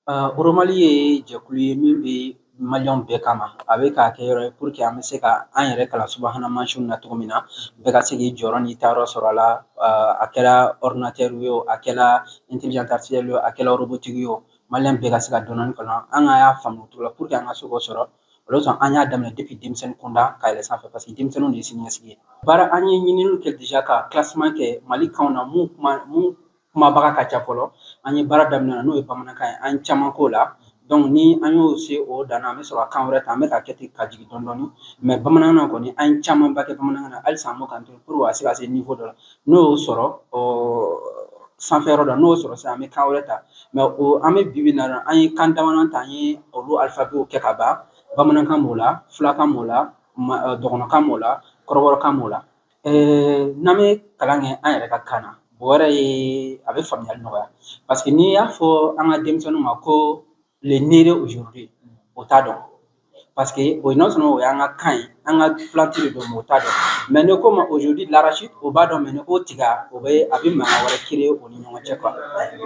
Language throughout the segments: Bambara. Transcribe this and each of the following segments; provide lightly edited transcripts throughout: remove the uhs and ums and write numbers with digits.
Oromali ye jɛkulu ye min bɛ Maliyɛnw bɛɛ kama. A bɛ k'a kɛ yɔrɔ ye pour que an bɛ se ka an yɛrɛ kalan subahana mansinw na cogo min na, bɛɛ ka se k'i jɔyɔrɔ n'i taayɔrɔ sɔrɔ a la. A kɛra ordinateur ye o, a kɛra intelligence artificielle ye o, a kɛra robotique ye o, Maliyɛn bɛɛ ka se ka dɔɔni kalan. An ka y'a faamu o cogo la pour que an ka se k'o sɔrɔ. O de kosɔn an y'a daminɛ depuis denmisɛnnin kunda ka yɛlɛ sanfɛ, parce que denmisɛnninw de ye siniɲɛsigi ye. Baara an ye ɲininiw kɛ déjà ka classement kɛ Mali kanw na, mun kuma mun kumabaga ka ca fɔlɔ. An ye baara daminɛ n'o ye bamanankan ye, an ye caman k'o la. Donc ni an y'o se o dan na, an bɛ sɔrɔ ka kan wɛrɛ ta. An bɛ ka kɛ ten ka jigin dɔɔni dɔɔni, mais bamanankan na kɔni, an ye camanba kɛ bamanankan na. Halisa an b'o kan pour a se ka se niveau dɔ la. N'o y'o sɔrɔ sanfɛ yɔrɔ dɔ, n'o sɔrɔ sisan, an bɛ kan wɛrɛ ta. Mais o an bɛ bi bi in na, an ye kan damadɔ ta, an ye olu alphabet kɛ ka ban. Bamanankan b'o la, fulakan b'o la, dɔgɔnɔkan b'o la, kɔrɔbɔrɔkan b'o la. N'an bɛ kalan kɛ an yɛrɛ ka kan na, o yɛrɛ ye a bɛ faamuyali nɔgɔya, parce que n'i y'a fɔ an ka denmisɛnninw ma ko le nere aujourd'hui, o t'a dɔn, parce que o non seulement o y'an ka kan ye, an ka plante de don, mais o t'a dɔn. Mais ne ko ma aujourd'hui l'arachide, o b'a dɔn, mais ne ko tiga, o bɛ a bɛ mankan wɛrɛ créer o ni ɲɔgɔn cɛ quoi.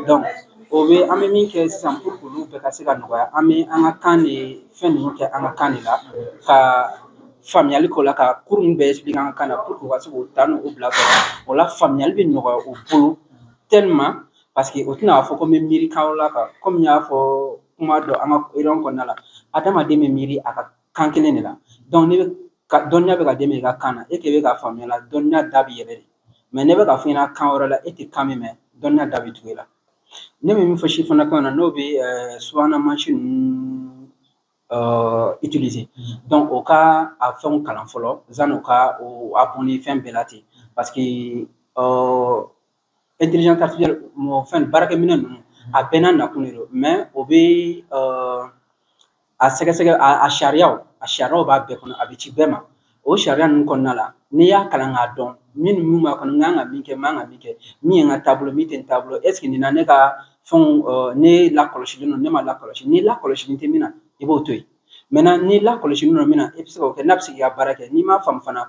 Donc o bɛ an bɛ min kɛ sisan pour que olu bɛɛ ka se ka nɔgɔya, an bɛ an ka kan de fɛn ninnu kɛ an ka kan de la, ka faamuyali k'o la, ka cours ninnu bɛɛ expliquer an ka kan na pour que u ka se k'o ta n'o bila kɔrɔ. O la faamuyali bɛ nɔgɔya u bolo tellement, parce que o tɛna fɔ ko n bɛ miiri kan wɛrɛ la quoi. Komi n y'a fɔ kuma dɔ an ka réunion kɔnɔna la, adamaden bɛ miiri a ka kan kelen de la. Donc ne bɛ ka dɔnniya bɛ ka d'e ma i ka kan na, e k'e bɛ ka faamuya la, dɔnniya da bɛ yɛlɛ de. Mais ne bɛ ka fɔ i ɲɛna kan wɛrɛ la, e tɛ kan min mɛn, dɔnniya da bɛ tugu e la. Ne bɛ min fɔ sifinnakaw ɲɛna, n'o bɛ subahana mansin ninnu utiliser, donc o ka a fɛnw kalan fɔlɔ sanni o ka o abonner fɛn bɛɛ la ten, parce que intelligence artificielle mɔgɔ fɛn baarakɛminɛ ninnu, a bɛɛ n'a nakun de don. Mais o bɛ a sɛgɛsɛgɛ, a sariyaw b'a bɛɛ kɔnɔ, a bɛ ci bɛɛ ma. O sariya ninnu kɔnɔna la, n'i y'a kalan k'a dɔn min ni min b'a kɔnɔ, n kan ka min kɛ, n man ka min kɛ, min ye n ka taabolo, min tɛ n taabolo, est ce que nin na ne ka fɛnw ne lakɔlɔsilen don, ne ma lakɔlɔsi? N'i lakɔlɔsilen tɛ min na, i b'o to yen. Maintenant n'i lakɔlɔsilen don min na, i bɛ se k'o kɛ, n'a bɛ se k'i ka baara kɛ. N'i m'a faamu fana,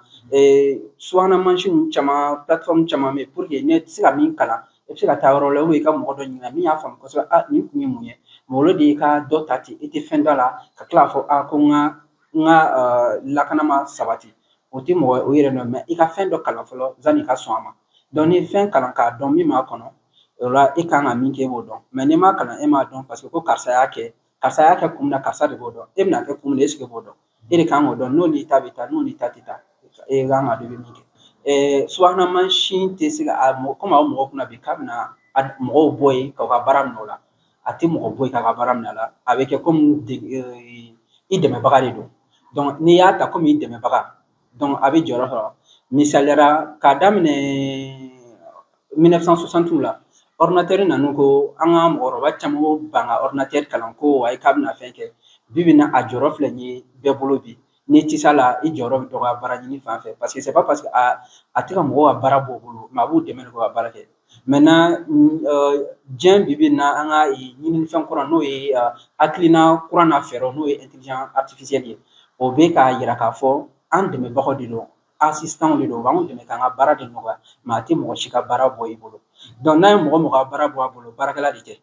subahana mansin caman, plateforme caman bɛ yen pour que ne tɛ se ka min kalan, i bɛ se ka taa yɔrɔ la i ka mɔgɔ dɔ ɲininka min y'a faamu kosɛbɛ. A nin kun ye mun ye? Mɔgɔ de y'i ka dɔ ta ten, i tɛ fɛn dɔ la ka tila k'a fɔ a ko n ka lakana ma sabati, o tɛ mɔgɔ o yɛrɛ dɔn. Mais i ka fɛn dɔ kalan fɔlɔ sanni i ka sɔn a ma. Donc ni fɛn kalan k'a dɔn min b'a kɔnɔ, o la e kan ka min kɛ, e b'o dɔn. Mais n'i m'a kalan, e m'a dɔn, parce que ko karisa y'a kɛ, karisa y'a kɛ kun min na, karisa de b'o dɔn. E bɛna kɛ kun min na, est ce que e b'o dɔn? E de kan k'o dɔn. N'o n'i ta bɛ taa, n'o n'i ta tɛ taa, e kan k'a dɔn i bɛ min kɛ. Subahana mansin tɛ se ka a mɔgɔ komi a bɛ mɔgɔ kunna bi k'a bɛna mɔgɔw bɔ yen k'aw ka baara minɛ o la. A tɛ mɔgɔ bɔ yen k'a ka baara minɛ a la. A bɛ kɛ komi i dɛmɛbaga de don. Donc n'i y'a ta komi i dɛmɛbaga, donc a bɛ jɔyɔrɔ sɔrɔ. Misaliyara, k'a daminɛ 1960 la, ordinateur nana, ko an ka mɔgɔkɔrɔba caman ko ban ka ordinateur kalan, ko ayi, k'a bɛna fɛn kɛ. Bi bi in na, a jɔyɔrɔ filɛ nin ye bɛɛ bolo bi. N'i ti s'a la, i jɔyɔrɔ bɛ dɔgɔya baara ɲini fan fɛ, parce que c'est pas parce que a tɛ ka mɔgɔw ka baara bɔ u bolo, mais a b'u dɛmɛ de k'u ka baara kɛ. Maintenant diɲɛ bi bi in na, an ka ɲininifɛn kura, n'o ye hakilina kura n'a fɛɛrɛw, n'o ye intelligence artificielle ye, o bɛ k'a yira k'a fɔ an dɛmɛbagaw de don, assistant de don. U b'anw dɛmɛ k'an ka baara de nɔgɔya, mais a tɛ mɔgɔ si ka baara bɔ i bolo. Donc n'a ye mɔgɔ mɔgɔ ka baara bɔ a bolo, baarakɛla de tɛ.